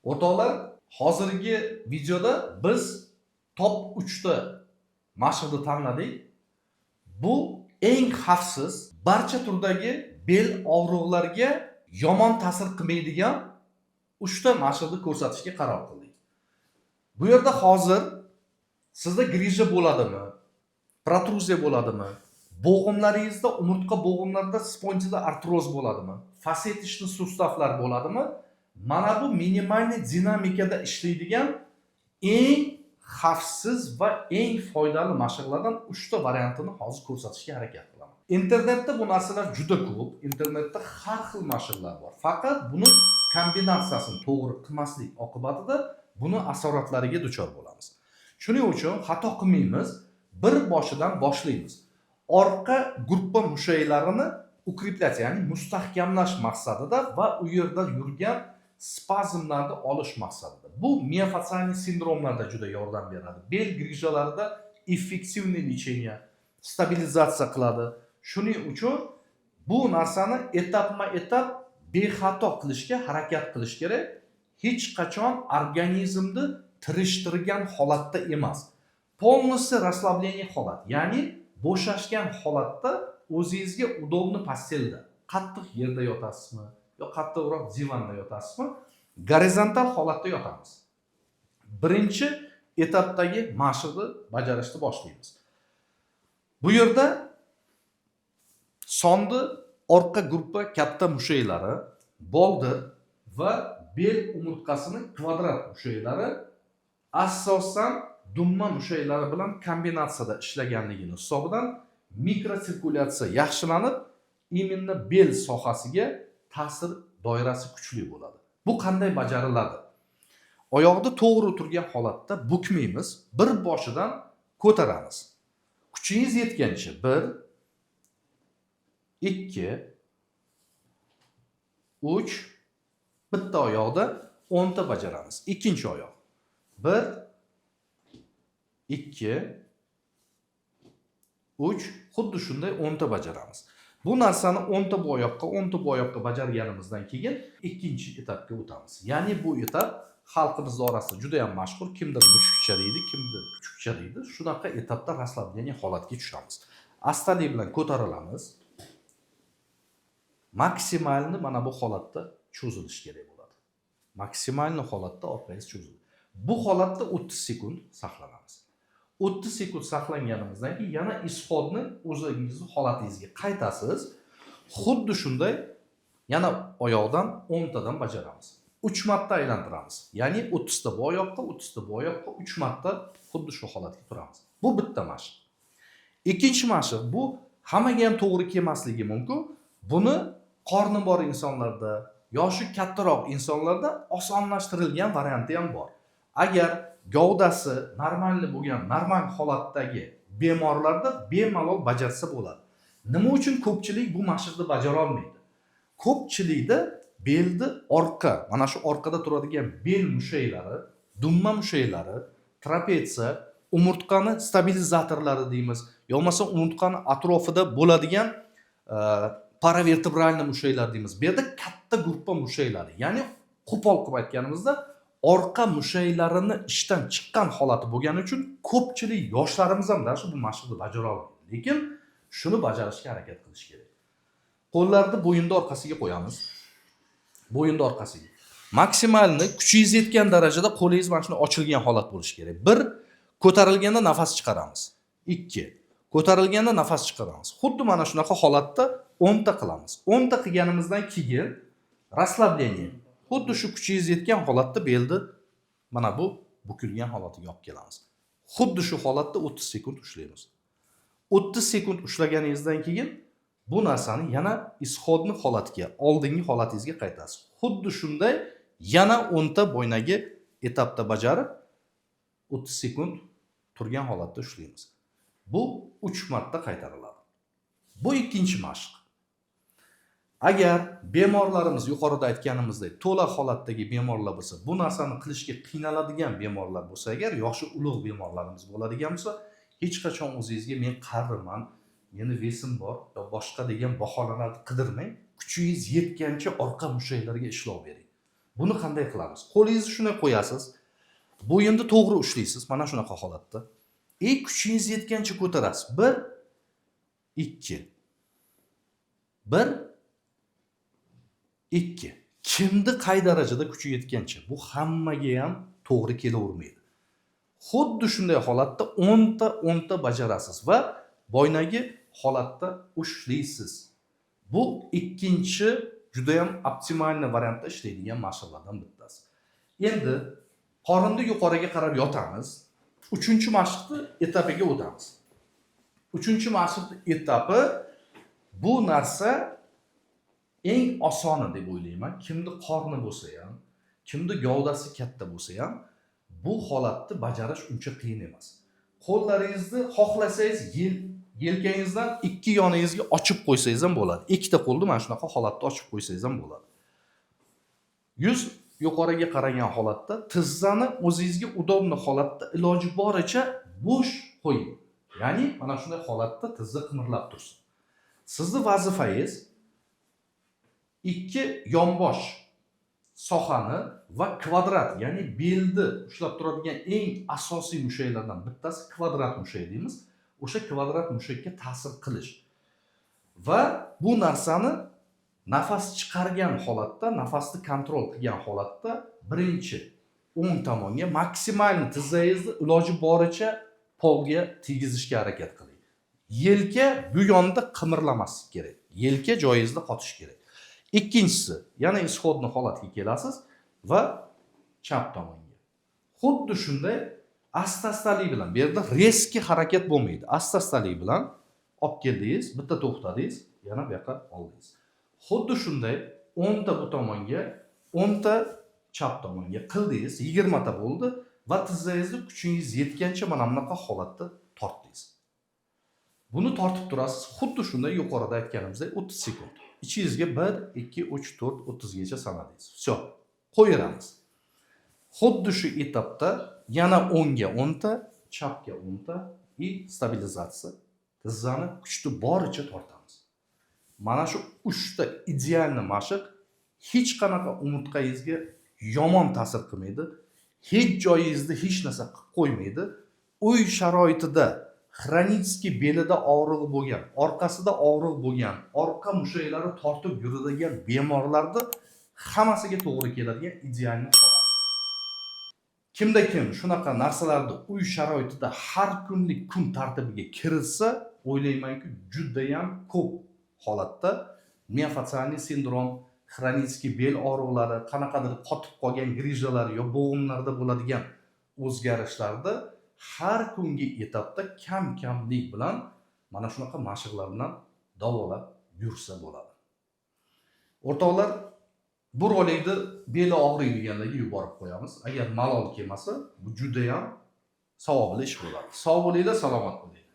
O'rtoqlar, hozirgi videoda biz top 3 ta mashqni tanladik. Bu eng xavfsiz, barcha turdagi bel og'riqlarga yomon ta'sir qilmaydigan 3 ta mashqni ko'rsatishga qaror qildik. Bu yerda hozir sizda грыжа bo'ladimi, протрузия bo'ladimi, bo'g'imlaringizda, umurtqa bo'g'imlarida спондилоартроз bo'ladimi, фасеточный сустав lar bo'ladimi? Mana bu минимальный dinamikada ishlaydigan eng xavfsiz va eng foydali mashqlardan 3 ta variantini hozir ko'rsatishga harakat qilaman. Internetda bu narsalar juda ko'p, internetda har xil mashqlar bor. Faqat buni kombinatsiyasini to'g'ri qilmaslik oqibatida buni asoratlariga duchor bo'lamiz. Shuning uchun xato qilmaymiz, bir boshidan boshlaymiz. Orqa gruppa mushaklarini укреплять, ya'ni mustahkamlash maqsadida va u yerda yurgan spazmlarni olish maqsadida. Bu миофасциальный sindromlarda juda yordam beradi. Bel грыжа larida эффективный лечение, stabilizatsiya qiladi. Shuning uchun bu narsani etapma-etap bexato qilishga harakat qilish kerak. Hech qachon organizmni tirishtirgan holatda emas. Полностью расслабление holat, ya'ni bo'shashgan holatda, o'zingizga удобный постель da, qattiq yerda yotasizmi yo qattiqroq divanda yotasizmi, gorizontal holatda yotamiz. Birinchi etapdagi mashqni bajarishni boshlaymiz. Bu yerda sonni orqa gruppa katta mushaklari, boldir va bel umurtqasini kvadrat mushaklari asosan dumma mushaklari bilan kombinatsiyada ishlaganligini hisobidan mikrosirkulyatsiya yaxshilanib, именно bel sohasiga ta'sir doirasi kuchli bo'ladi. Bu qanday bajariladi? Oyoqni to'g'ri turgan holatda bukmaymiz, bir boshidan ko'taramiz. Kuchingiz yetgancha 1, 2, 3, bitta oyoqda 10 ta bajaramiz. Ikkinchi oyoq. 1, 2, 3, xuddi shunday 10 ta bajaramiz. Bu narsani 10 ta bu oyoqqa, 10 ta bu oyoqqa bajarganimizdan keyin ikkinchi etapga o'tamiz. Ya'ni bu etap xalqimiz orasida juda ham mashhur. Kimdir mushukcha deydi, kimdir kuchukcha deydi. Shunaqa etapda расслабление holatga tushamiz. Astalik bilan ko'tarilamiz. Максимальный mana bu holatda cho'zilish kerak bo'ladi. Максимальный holatda orqangiz cho'ziladi. Bu holatda 30 sekund saqlanamiz. 30 sekund saqlanganimizdan keyin yana исходный o'zingizni holatingizga qaytasiz. Xuddi shunday yana oyoqdan 10 tadan bajaramiz. 3 marta aylantiramiz. Ya'ni 30 ta bu oyoqqa, 30 ta bu oyoqqa, 3 marta xuddi shu holatga turamiz. Bu bitta mashq. Ikkinchi mashq, bu hammaga ham to'g'ri kelmasligi mumkin. Buni qorni bor insonlarda, yoshi kattaroq insonlarda osonlashtirilgan varianti ham bor. Agar gavdasi нормальный bo'lgan, normal holatdagi bemorlarda bemalol bajarsa bo'ladi. Nima uchun ko'pchilik bu mashqni bajara olmaydi? Ko'pchilikda belni orqa, mana shu orqada turadigan bel mushaklari, dumma mushaklari, trapetsiya, umurtqani stabilizatorlari deymiz, yo bo'lmasa umurtqani atrofida bo'ladigan paravertebrальный mushaklar deymiz. Bu yerda katta gruppa mushaklari, ya'ni qo'pol qilib aytganimizda, orqa mushaklarini ishdan chiqqan holati bo'lgani uchun ko'pchilik yoshlarimiz ham даже bu mashqni bajara olmaydi. Lekin shuni bajarishga harakat qilish kerak. Qo'llarni bo'yinni orqasiga qo'yamiz. Bo'yinni orqasiga. Максимальный kuchingiz yetgan darajada qo'lingiz mana shunday ochilgan holat bo'lishi kerak. Bir, ko'tarilganda nafas chiqaramiz. Ikki, ko'tarilganda nafas chiqaramiz. Xuddi mana shunaqa holatda 10 ta qilamiz. 10 ta qilganimizdan keyin расслабление. Xuddi shu kuchingiz yetgan holatda belni mana bu bukilgan holatiga olib kelamiz. Xuddi shu holatda 30 sekund ushlaymiz. 30 sekund ushlaganingizdan keyin bu narsani yana исходный holatga, oldingi holatingizga qaytasiz. Xuddi shunday yana 10 ta boyagi etapda bajarib, 30 sekund turgan holatda ushlaymiz. Bu 3 marta qaytariladi. Bu ikkinchi mashq. Agar bemorlarimiz yuqorida aytganimizdek to'la holatdagi bemorlar bo'lsa, bu narsani qilishga qiynaladigan bemorlar bo'lsa, agar yoshi ulug' bemorlarimiz bo'ladigan bo'lsa, hech qachon o'zingizga men qariman, meni вес im bor yo boshqa degan bahonalarni qidirmang, kuchingiz yetgancha orqa mushaklarga ishlov bering. Buni qanday qilamiz? Qo'lingizni shunday qo'yasiz. Bo'yinni to'g'ri ushlaysiz mana shunaqa holatda. И kuchingiz yetgancha ko'tarasiz. 1, 2, 1, 2. Kimni qay darajada kuchi yetgancha. Bu hammaga ham to'g'ri kelavermaydi. Xuddi shunday holatda 10 ta 10 ta bajarasiz va boynagi holatda ushlaysiz. Bu ikkinchi juda ham оптимальный variantda ishlaydigan mashqlardan bittasi. Endi qorinni yuqoriga qarab yotamiz. Uchinchi mashqni etapiga o'tamiz. Uchinchi mashqni etapi, bu narsa eng osoni deb o'ylayman. Kimni qorni bo'lsa ham, kimni gavdasi katta bo'lsa ham, bu holatni bajarish uncha qiyin emas. Qo'llaringizni xohlasangiz yelkangizdan ikki yoningizga ochib qo'ysangiz ham bo'ladi. Ikkita qo'lni mana shunaqa holatda ochib qo'ysangiz ham bo'ladi. Yuz yuqoriga qaragan holatda tizzani o'zingizga удобный holatda iloji boricha bo'sh qo'ying. Ya'ni mana shunday holatda tizza qimirlab tursin. Sizni vazifangiz ikki yonbosh sohani va kvadrat, ya'ni belni ushlab turadigan eng asosiy mushaklardan bittasi kvadrat mushak deymiz. O'sha kvadrat mushakka ta'sir qilish. Va bu narsani nafas chiqargan holatda, nafasni контроль qilgan holatda birinchi o'ng tomonga maksimal tizzangizni iloji boricha polga tegizishga harakat qiling. Yelka bu yonda qimirlamasligi kerak. Yelka joyingizda qotishi kerak. Ikkinchisi, yana исходный holatga kelasiz va chap tomonga. Xuddi shunday asta-astalik bilan, bu yerda резкий harakat bo'lmaydi. Asta-astalik bilan olib keldingiz, bitta to'xtadingiz, yana bu yoqqa oldingiz. Xuddi shunday 10 ta bu tomonga, 10 ta chap tomonga qildingiz, 20 ta bo'ldi va tizzangizni kuchingiz yetgancha mana bunaqa holatda tortdingiz. Buni tortib turasiz, xuddi shunday yuqorida aytganimizdek 30 sekund. Ichingizga 1, 2, 3, 4, 30 gacha sanadingiz. Всё. Qo'yamiz. Xuddi shu etapda yana o'ngga 10 ta, chapga 10 ta и stabilizatsiya. Tizzani kuchni boricha tortamiz. Mana shu 3 ta идеальный mashq hech qanaqa umurtqangizga yomon ta'sir qilmaydi. Hech joyingizda hech narsa qilib qo'ymaydi. Uy sharoitida хронический belida og'rig'i bo'lgan, orqasida og'riq bo'lgan, orqa mushaklari tortib yuradigan bemorlarni hammasiga to'g'ri keladigan идеальный holat. Kimda kim shunaqa narsalarni uy sharoitida har kunlik kun tartibiga kiritsa, o'ylaymanki, judayam ko'p holatda миофасциальный sindrom, хронический bel og'riqlari, qanaqadir qotib qolgan грыжа lar yo bo'g'imlarda bo'ladigan o'zgarishlarni har kungi etapda kam-kamlik bilan mana shunaqa mashqlar bilan davolab yursa bo'ladi. O'rtoqlar, bu rolikni beli og'riydiganlarga yuborib qo'yamiz. Agar malol kelmasa, bu judayam savobli ish bo'ladi. Sog' bo'linglar, salomat bo'linglar.